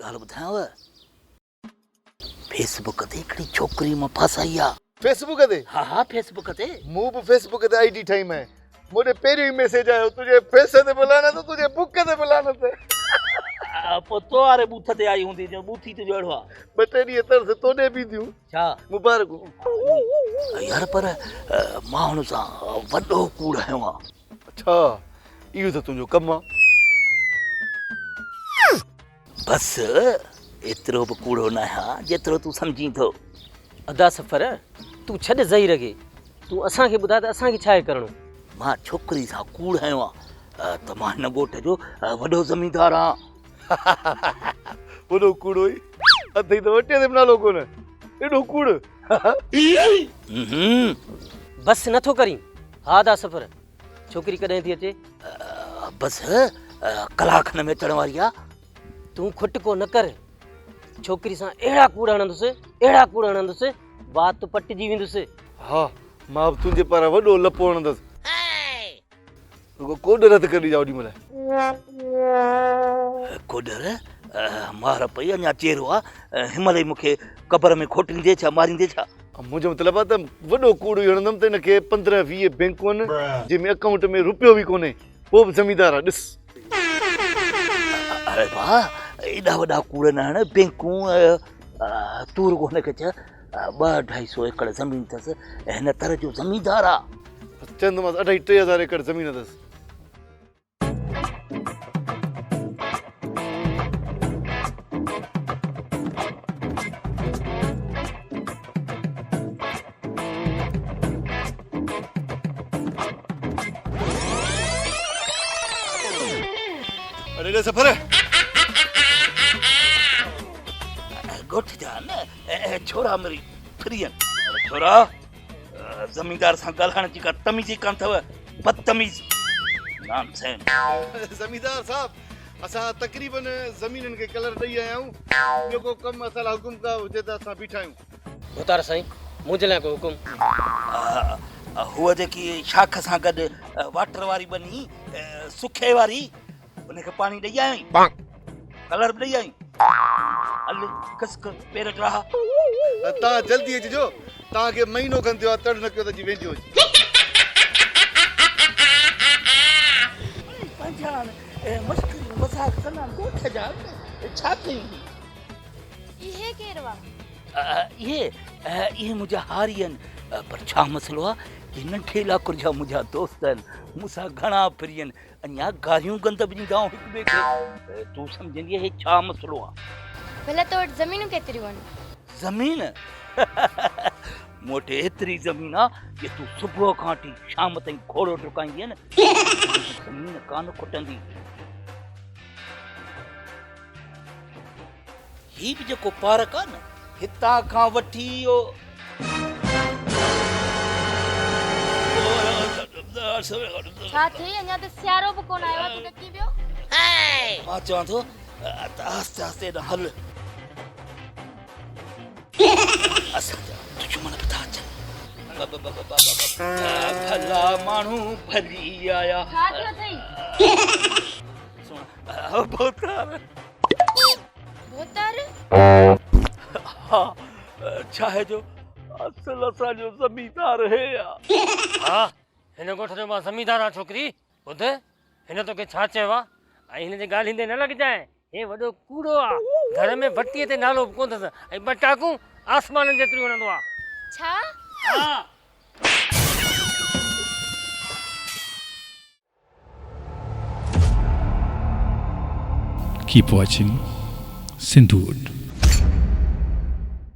ڳالهه ٻڌايانو، fee book تي هڪڙي ڇوڪري مان ڦاسائي آ. فيس بڪ تي؟ ها ها فيس بڪ تي. مون به فيس بڪ تي I D ٺاهي مين. مون ڏي پهريون ئي ميسيج آيو تنهنجي فيس تي به لعنت تنهنجي بڪ تي به لعنت. پوء تو واري بوٿ تي آئي هوندي جو بوٿ ئي تنهنجو اهڙو آ. ٻه ٽي ڏينهن ترس تو ڏي به اينديون. ڇا؟ مبارڪون. يار پر مان هن سان وڏو ڪوڙ هنيو آ. اڇا اهو ته تنهنجو ڪم آ. بس ايترو به ڪوڙو ناهيان جيترو تون سمجهين ٿو. ادا سفر تون ڇڏ ظهير کي تون اسان کي ٻڌاء ته اسان کي ڇا آهي ڪرڻو. مان ڇوڪري سان ڪوڙ هنيو آ ته مان هن ڳوٺ جو وڏو زميندار آهيان. وڏو ڪوڙ هئي اٿئي ته وٽي تي به نالو ڪونه ايڏو ڪوڙ. بس نٿو ڪرين. ها ادا سفر ڇوڪري ڪڏهن ٿي اچي؟ بس ڪلاڪ کن ۾ اچڻ واري آ. تون کٽڪو نه ڪر، ڇوڪري سان اهڙا ڪوڙ هڻندس، اهڙا ڪوڙ هڻندس، وات پٽجي ويندس. ها، مان به تنهنجي پاران وڏو لپو هڻندس. رڳو ڪوڏر هٿ ڪري ڏجان اوڏي مهل. ڪوڏر؟ مار پئي، اڃا چيرو آ، هن مهل ئي مون کي قبر ۾ کوٽيندي ڇا، ماريندي ڇا؟ منهنجو مطلب آ ته وڏو ڪوڙ ئي هڻندم ته هن کي پندرهن ويهه بينڪون آهن، جنهن ۾ اڪائونٽ ۾ رپيو به ڪونهي، پوء به زميندار آ، ڏس. اڙي ڀاء ايڏا وڏا ڪوڙ نه هڻ، بينڪون تون رڳو هن کي چئه ٻه اڍائي سو ايڪڙ زمين اٿس، هن تر جو زميندار آ. چوندومانس اڍائي ٽي هزار ايڪڙ زمين اٿس. اڙي ڏي سفر. ڳوٺ جا نه ڇورا مري ڦرين. ڇورا زميندار سان ڳالهائڻ جي ڪا تميز ئي ڪانه اٿو بدتميز نان سين. زميندار صاحب اسان تقريبن زمينن کي ڪلر ڏئي آيا آهيون ٻيو ڪو ڪم اسان لاء حڪم ڪا هجي ته اسان بيٺا آهيون. ڀوتار سائين منهنجي لاء ڪو حڪم. هوء جيڪي شاخ سان گڏ واٽر واري ٻني سکي واري ان کي پاڻي ڏئي آيو آهين؟ ڪلر به ڏئي آيو آهين؟ هل کسڪ پير ٽراها. توهان جلدي اچجو توهان کي مهينو کن ٿيو آهي تڙ نه ڪيو ته اچي وينديون اچ. پنهنجا مشڪريون مذاق ڪندا آهن ڳوٺ جا ڇا ڪيون. اهي ڪير هئا؟ اهي اهي منهنجا هاري آهن پر ڇا مسئلو آهي هي ننڍي لاڪر جا منهنجا دوست آهن مون سان گهڻا ڦري آهن اڃا گاريون گند به ڏيندا آهيون هڪ ٻئي کي تون سمجهندي هي ڇا مسئلو آهي. ڀلا تو وٽ زمينون ڪيتريون آهن؟ زمين؟ مون وٽ ايتري زمين آهي جي تون صبح کان وٺي شام تائين گهوڙو ڊڪائيندين نه زمين ڪانه کٽندي. هي به جيڪو پارڪ آ نه هتان کان وٺي اهو ڇا ٿئي اڃا ته سيارو به ڪونه آيو آ تون ڏڪي پيو. مان چوان ٿو ته آهستي آهستي هيڏانهن هل. اسان جا دشمن به ٿا اچن. ڀلا ماڻهو ڀلي آيا. ڇا ٿيو اٿئي؟ سهڻا ڀوتار. ڀوتار؟ ها ڇا آهي جو اصل اسان جو زميندار هي آ. ها هن ڳوٺ جو مان زميندار آهيان ڇوڪري ٻڌ هن توکي ڇا چيو آ ۽ هن جي ڳالهين تي نه لڳجانء هي وڏو ڪوڙو آ گهر ۾ وٽيء تي نالو به ڪونه اٿس ۽ ٻه ٽاڪون آسمانن جيتريون هڻندو آ. ڇا؟ ها. Keep watching Sindhuwood.